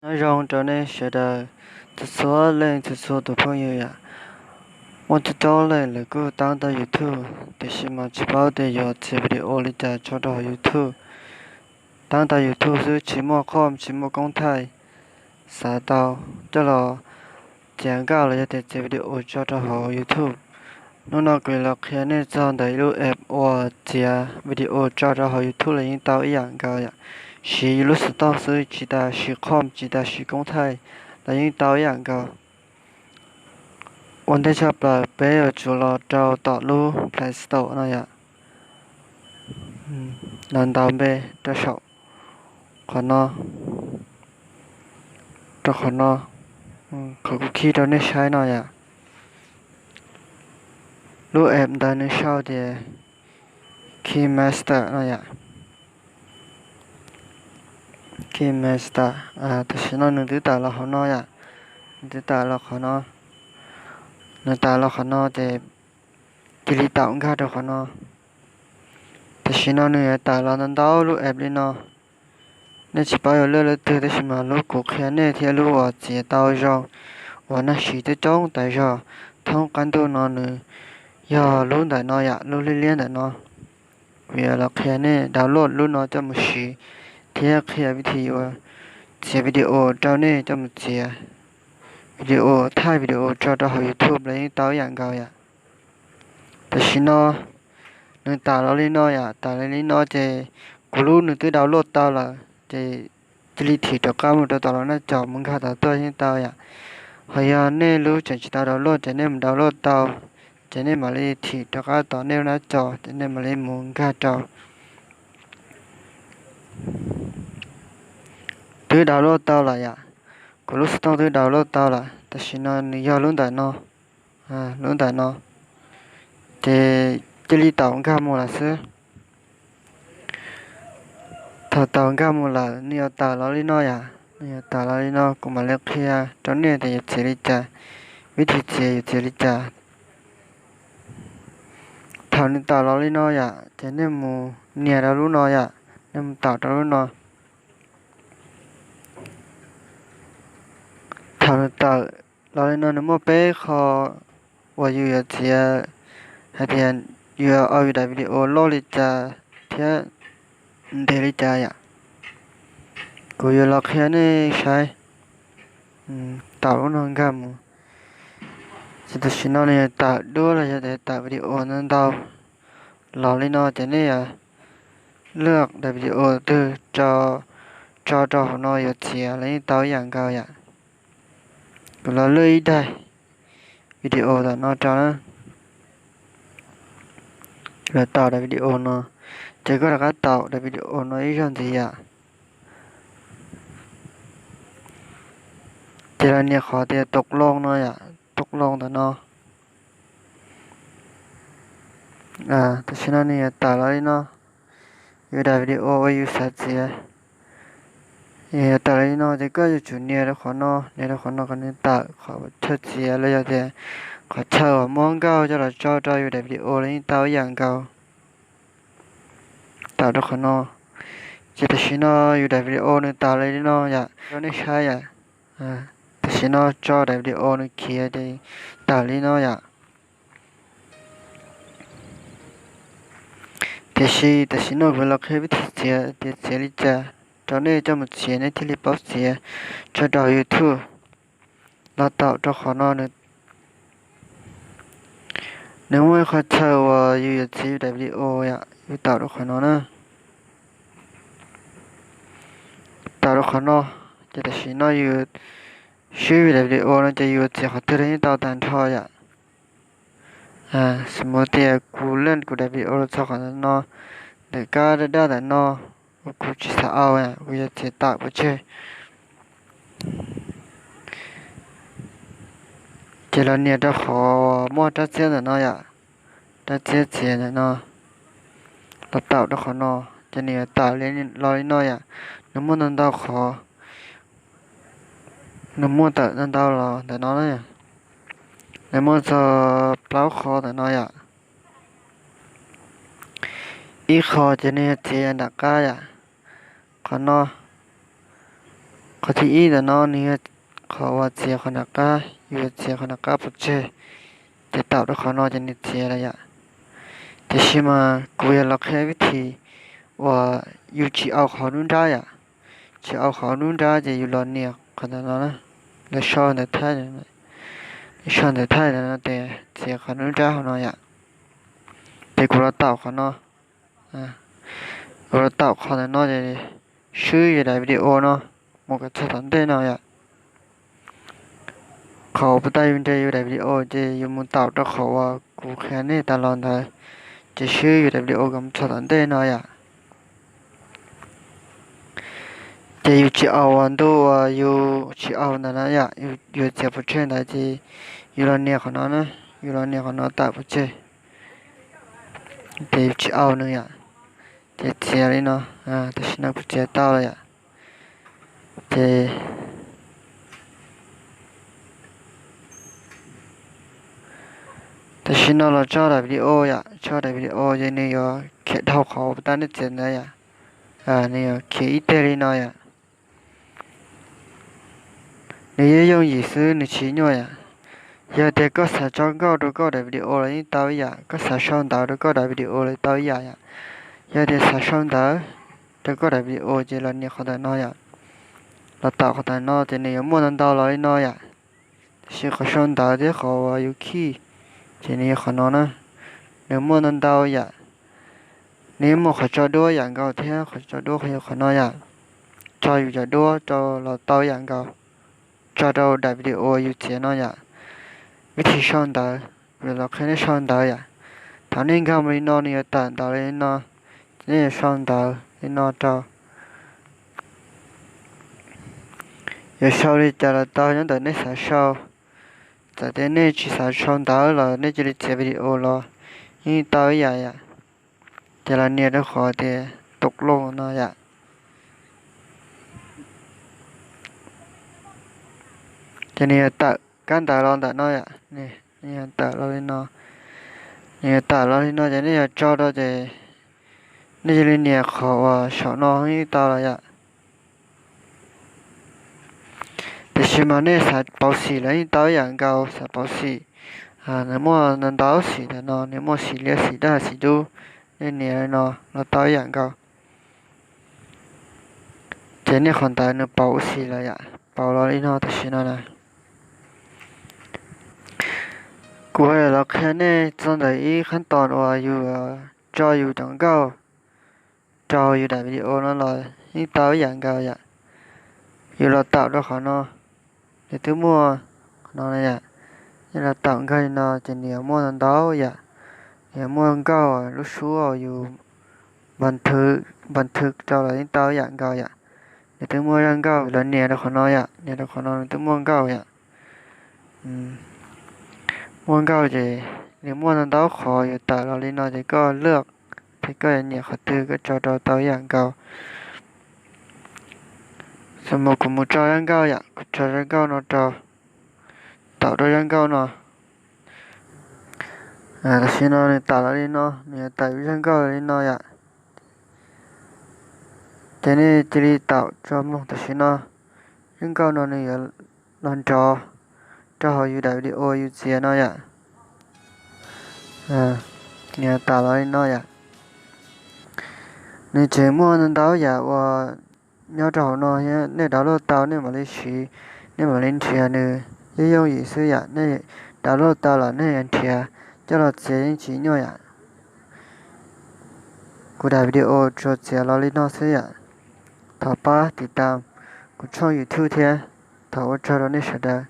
Nyob zoo rau nej sawv daws txhua txhua leej txhua txhua tus phooj ywg yom. Muaj coob coob leej lawv kuj tab tau YouTube, tiam sis mas tsis paub tias yuav txiav video li cas tso rau hauv YouTube. Tab tau YouTube xwb tsis muaj qhov, tsis muaj koob thaij xav tau coj los txiav nkauj los yog tias txiav video tso rau hauv YouTube. Hnub no kuv los qhia nej txog ntawm ib lub app uas txiav video tso rau hauv YouTube los yeej tau ib yam nkaus yom. Siv yus lub xov tooj xwb, tsis tas siv qhov, tsis tas siv koob thaij los yeej tau ib yam nkaus. Ua ntej tshaj plaws peb yuav tsum los rau tom lub Play Store no yom. Los ntaus npe rau saum qhov no, rau qhov no, qhov kuv khij rau nej saib no yom. Lub app ntawd nws sau tias KineMaster no yom. KineMaster, tam sim no nws twb tawm los hauv no yom. Nws twb tawm los qhov no, nws tawm los qhov no ces cia li taum nkag rau qhov no. Tam sim no nws yuav tawm los ntau ntau lub app li no. Nej tsis paub yuav lwaj lub twg, tab sis mas lub kuv qhia nej thiab lub uas txiav tau zoo uas nag siv coob coob tas zog thoob qab ntuj no nws yog lub ntawm no yom, lub liab liab ntawm no. Kuv yuav los qhia nej download lub no coj mus siv thiab qhia vib thi yuav txiav video rau nej coj mus txiav video, thaij video tso rau hauv YouTube los yeej tau ib yam nkaus yom. Tam sim no nws tawm los li no yom, tawm los li no ces kuv lub nws twb download tau lawm ces cia li thim rov qab mus rau tom lub nab cov mus nkag tom tuaj yeej tau yom. Ho yog nej lub tseem tsis tau download ces nej mus download tau, ces nej mam li thim rov qab tom nej lub nab cov ces nej mam li mus nkag rau. Twb download tau lawm yom, kuv lub xov tooj twb download tau lawm, tam sim no nws yog lub ntawm no, lub ntawm no, ces cia li taum nkag mus lawm xwb. Thaum taum nkag mus lawm nws yuav tawm los li no yom, nws yuav tawm los li no kuv mam li qhia rau nej tias yuav txiav li cas, vib thi txiav yuav txiav li cas. Thaum nws tawm los li no yom ces nej mus nias rau lub no yom, nej mus taum rau lub no. Thaum nws tawm los li no nws muaj peb qho uas yus yuav txiav hais tias yus yuav ua yus daim video loj li cas thiab ntev li cas yom. Kuv yuav los qhia nej saib. Taum lub no nkag mus. Ces tam sim no nws yuav tawm duab los yog tias tawm video ntau ntau los li no ces nej yuav lwaj daim video twg tso rau hauv no yuav txiav los yeej tau ib yam nkaus yom. Kuv los lwaj ib daim video tom no rau na. Los taum daim video no, ces koj rov qab taum daim video no ib zaug ntxiv yom. Ces los nias qhov tias tus loo no yom, tus loo ntawm no. Tam sim no nws yuav tawm los li no, yus daim video uas yus xav txiav yuav tawm los li no ces koj yuav tsum nias rau qhov no, nias rau qhov no kom nws tawm qhov chaw txiav los yog tias qhov chaw uas muab nkauj coj los tso rau yus daim video los yeej tau ib yam nkaus. Taum rau qhov no, ces tam sim no yus daim video nws tawm los li no yom, rau nej saib yom. Tam sim no tso daim video nws khiav ces tawm li no yom. Tiam sis tam sim no kuv los qhia vib thi txiav tias txiav li cas rau nej coj mus txiav nej thiaj li paub txiav tso rau YouTube. Los taum rau qhov no, nws muaj ib qho chaw uas yus yuav txiav yus daim video yom, yus taum rau qhov no na. Taum rau qhov no, ces tam sim no yus swb yus daim video no ces yus yuav txiav qhov twg los yeej tau tag nrho yom. Xws mus tias kuv leej kuv daim video los txog qhov no, ntawm kab daj daj ntawm no, kuv tsis xav au, kuv yuav txiav tawm pov tseg. Ces los nias rau qhov muaj rab txiab ntawm no yom, rab txiab txiav ntawm no, los taum rau qhov no, ces nws yuav tawm los li no yom. Nws muaj ntau ntau qhov, nws muaj tawm ntau ntau los ntawm no na. Nws muaj txog plaub qhov ntawm no yom. Ib qho ces nws yuav txiav nram qab yom, qhov no, Qhov thib ib ntawm no nws yog qhov uas txiav qhov nram qab, yus yuav txiav qhov nram qab pov tseg, ces taum rau qhov no ces nws txiav lawm yom. Tiam sis mas kuv yuav los qhia vib thib uas yus tsis au qhov nruab nrab yom. Tsis au qhov nruab nrab ces yus los nias qhov ntawm no na, lawv sau ntawv Thaib, lawv sau ntawv Thaib ntawm no ces txiav qhov nruab nrab hauv no yom. Ces kuv los taum qhov no, kuv los taum qhov ntawm no ces swb yus daim video no mus kom txog tom ntej no yom. Qhov uas puas tas yus nres yus daim video ces yus mus taum rau qhov uas kuv qhia nej tas los ntawd, ces swb yus daim video kom mus txog tom ntej no yom. Ces yus tsis au uas ntu uas yus tsis au ntawd na yom, yus txiav pov tseg ntawd ces yus los nias qhov no na, yus los nias qhov no taum pov tseg, ces yus tsis au nws yom. Ces txiav li no, tam sim no kuv txiav tau lawm yom. Ces tam sim no los tso daim video yom, tso daim video ces nws yuav khiav dhau qhov uas puas tas nej txiav ntawd yom. Nws yuav khiav ib teg li no yom. Nws yeej yooj yim xwb, nws tsis nyuaj yom. Yog tias koj xav tso nkauj rau koj daim video los yeej tau ib yam, koj xav sau ntawv rau koj daim video los tau ib yam yom. Yog tias xav sau ntawv rau koj daim video ces los nias qhov ntawm no yom, los taum qhov ntawm no ces nws yuav muaj ntau ntau los li no yom. Tiam sis qhov sau ntawv thiab qhov uas yus khij ces nws yog qhov no na, nws muaj ntau ntau yam. Nws yeej muaj qhov tso duab yam nkaus thiab, qhov tso duab qhov yog qhov no yom. Tso yus cov duab rau los tau yam nkaus, tso rau daim video yus txiav no yom. Vib thib sau ntawv, kuv los qhia nej sau ntawv yom. Thaum nej nkag mus li no nws yuav tawm ntawv li no, nej yuav sau ntawv li no rau. Yuav sau li cas los tau nyob ntawm nej xav sau. Txawm tias nej tsis xav sau ntawv los nej cia li txiav video los yeej tau ib yam yom. Ces los nias rau qhov tias tus loj no yom. Ces nws yuav tawm kab ntawv los ntawm no yom, nws yuav tawm los li no. Nws yuav tawm los li no ces nej yuav tso rau ces nej cia li nias qhov uas saum no yeej tau los yom. Tiam sis mas nej xav pauv xim los yeej tau ib yam nkaus, xav pauv xim, nws muaj ntau ntau xim ntawm no, nws muaj xim liab xim daj xim dub, nej nias li no los tau ib yam nkaus. Ces nej qhov ntawd nws pauv ua xim lawm yom, pauv los li no tam sim no na. Kuv los qhia nej txog ntawm ib qhab tos uas yus tso yus cov nkauj rau yus daim video no los yeej tau ib yam nkaus yom. Yus los taum rau qhov no, nws twb muaj qhov no yom. Yus los taum nkag li no ces nws yuav muaj ntau ntau yam, nws yuav muaj nkauj lub suab uas yus npas thwv rau los yeej tau ib yam nkaus yom. Nws twb muaj zaj nkauj los nias rau qhov no yom, nias rau qhov no nws twb muaj nkauj yom. Muaj nkauj ces nws muaj ntau ntau qhov yuav tawm los li no ces koj lwaj thiab koj yuav nyiam qhov twg koj tso rau tau ib yam nkaus. Xav mus kuv mus tso zaj nkauj yom, kuv tso zaj nkauj no rau, taum rau zaj nkauj no. Tam sim no nws tawm los li no, nws yuav tawm zaj nkauj li no yom. Ces nej cia li taum tso mloog tam sim no, zaj nkauj no nws yuav los nrov rau hauv yus daim video yus txiav no yom. Nws yuav tawm los li no yom. Nws tseem muaj ntau ntau yam uas nyob rau hauv no thiab, nej download tau nej mam li siv, nej mam li nrhiav, nws yeej yooj yim xwb yom. Nej download tau los nej yuav nrhiav coj los txiav yeej tsis nyuaj yom. Kuv daim video tsuas txiav los li no xwb yom. Thov pab tiv tam kuv tshooj YouTube thiab. Thov ua tsaug rau nej sawv daws.